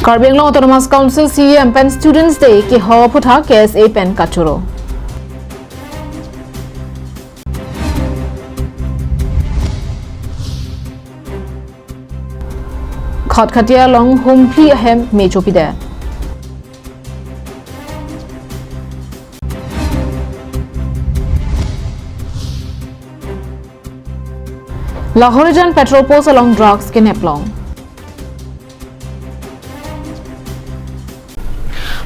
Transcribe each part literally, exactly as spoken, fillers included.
Karbi Anglong Autonomous Council C E M pen Students Day kehok aphuthak K S A pen kachoro. Khatkhati along humphli ahem me chopidet. Lahorijan petrol post along drugs keneplong.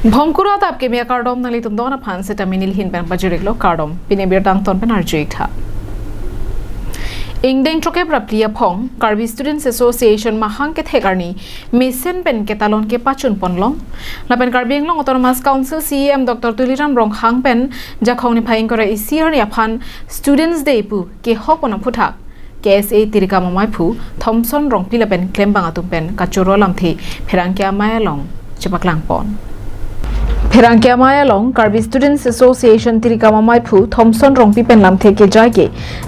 Bhongkuru adap keme akardom nanglitum don aphan seta mini lihin pen pajiriklo kardom. Pini birta angton pen arju-ik tha. Ingdeng throkkep ra phli aphong Karbi Students Association mahang kethek arni mesen pen ketalon kepachun ponlong. Lapen Karbi Anglong Autonomous Council C E M Doctor Tuliram Ronghang pen Jakhong niphai ingkoi ra isi arni aphan Students Day pu kehok pon aphuthak K S A Tirikam amaiphu Thomson Rongpi lapen klembang atum pen kachoro alamthe pherangke amei along chepaklang pon. Pherangke amei along Karbi Students Association Tirikam amaiphu Thomson Rongpi pen lamthe kejai ke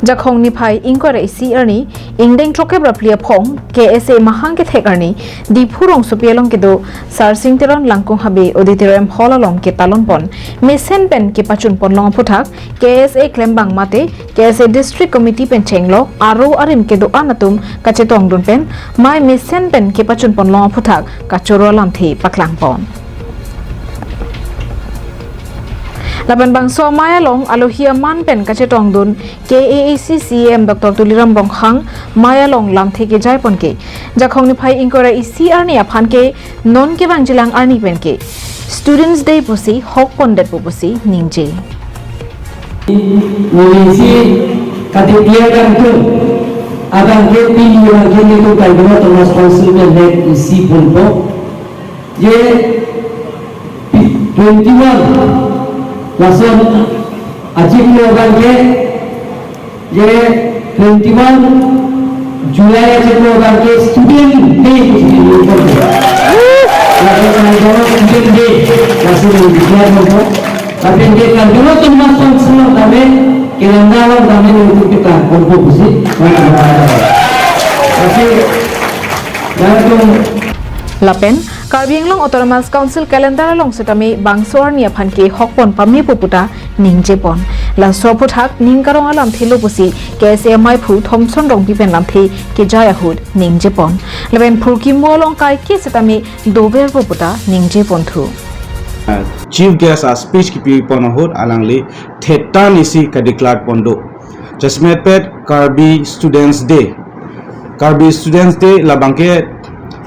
Jakhong niphai ingkoi ra isi arni ingdeng throkkep ra phli aphong K S A mahang kethek arni Diphu rongsopi along kedo Sarsing Teron Langkung Habe Auditorium Hall along ketalon pon mesen pen kepachun ponlong aphuthak K S A klembang mate K S A District Committee pen chenglok aro arim kedo-an atum kachetongdun pen mei mesen pen kepachun ponlong aphuthak kachoro alamthe paklang pon. Lapen bangso amei along alohi aman pen kachetongdun K A A C C E M Doctor Tuliram Ronghang mei along lamthe kejai pon ke Jakhong niphai ingkoi ra isi arni aphan ke non kevangjilang arni pen ke Students Day pusi hok pondetpo pusi ningje. Neli isi kadeclare dam tum, abang ke pini abang ke nelitum Karbi Anglong Autonomous Council pen nek isi ponpo. Je twenty-one lason achiklo abang ke, je twenty-one July achiklo abang ke Student Day pusi nelitum. Lapen Karbi Anglong Student Day lason neli declare ponpo. Lapen ke Karbi Anglong Autonomous Council along tame, calendar along tame nelitum kita ponpo pusi. Tapi, lalu Lapen Karbi Anglong Autonomous Council calendar along setame bangso arni aphan ke hok pon pamepo puta ningje pon. Laso aphuthak ning karong alamthe lo pusi K S A amaiphu Thomson Rongpi pen lamthe kejai ahut ningje pon. Lapen phurkimo along kaike setame doverpo puta ningje ponthu. Chief Guest a speech kipi pon ahut alangli thetan isi kadeclare pon do. Jasemet pet Karbi Students Day. Karbi Students Day labang ke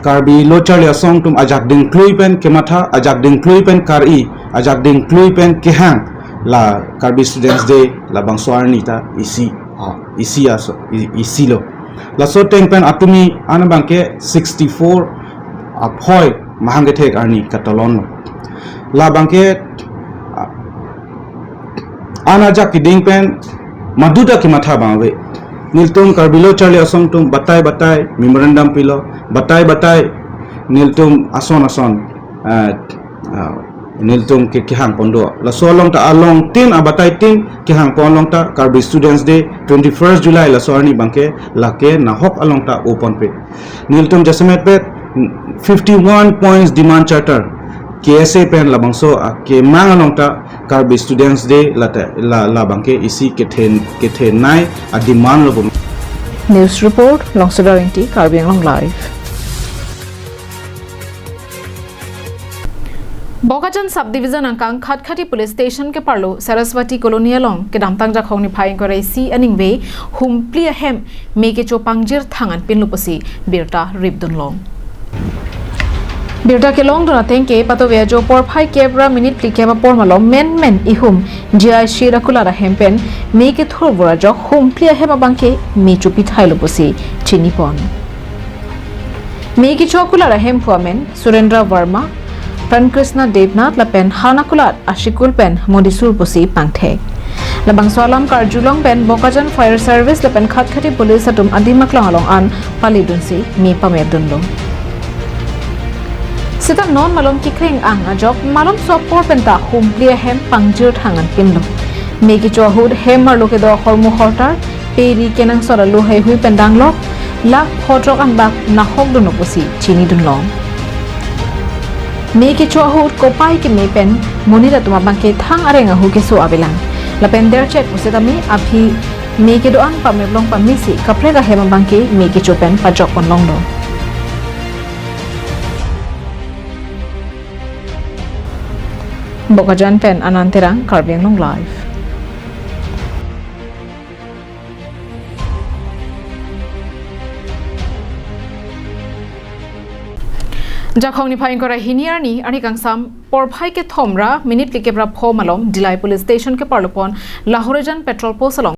Karbi Lo Charli Asong atum ajak dingklui pen kematha, ajak dingklui pen kar-i, ajak dingklui pen kehang la Karbi Students Day labangso arni ta isi, ah, isi aso, i-, isi lo. Laso ateng pen atumi an abang ke sixty-four aphoi mahang kethek arni katalon lo. Labang ke, ah, an ajak keding pen maduta kematha abang ave. Nelitum Karbi Lo Charli Asong atum batai batai memorandum pilo, batai batai nelitum ason ason, ah, ah, nelitum ke kehang pon do. Laso along ta along tin abatai tin kehang pon along ta Karbi Students Day twenty-first July laso arni abang ke lake nahok along ta o ponpe. Nelitum jasemet pet fifty-one points demand charter K S A pen labangso akemang along ta Karbi Students Day lata la, labang ke isi kethen, kethenei a demand lo pum. News report, Longsedar Ingti, Karbi Anglong Live. Bokajan Subdivision angkang Khatkhati Police Station keparlo Saraswati Colony along kedamtang Jakhong niphai ingkoi ra isi aningve humphli ahem me kecho pangjir thangan pinlo pusi birta ripdun long. Birta kelongdun ateng ke patove ajo porphai kep ra minute phlikep apor malom menmen ihum G I C akulat ahem pen me kethur vur ajok humphli ahem abang ke me chopi thailo pusi chini pon. Me kecho akulat ahemphu amen Surendra Verma, Prankrishna Debnath lapen han akulat ashikul pen Modisur pusi pangthek. Labangso alam karjulong pen Bokajan Fire Service lapen Khatkhati Police atum adim aklang along an palidunsi me pamepdunlo. Seta non malom kekreng ang ajok malomso apor penta humphli ahem pangjir thangan pinlo. Me kecho ahut hem arlo kedo ahormu hortar, peri kenangsot alu heihui pen danglok, lakh pho throk anbak nahokdunlo pusi chinidunlong. Me kecho ahut kopai keme pen monit atum abangke thang areng ahu keso avelang. Lapen derchek pusitame aphi me kedo-an pameplong pamesi kaprek ahem abangke me kecho pen pajok ponlonglo. Bokajan pen Anand Terang, Karbi Anglong Live. Jakhong niphai ingkoi ra hini arni, arni kangsam porphai kethom ra minute phlikep ra pho malom Dillai Police Station keparlopon Lahorijan Patrol Post along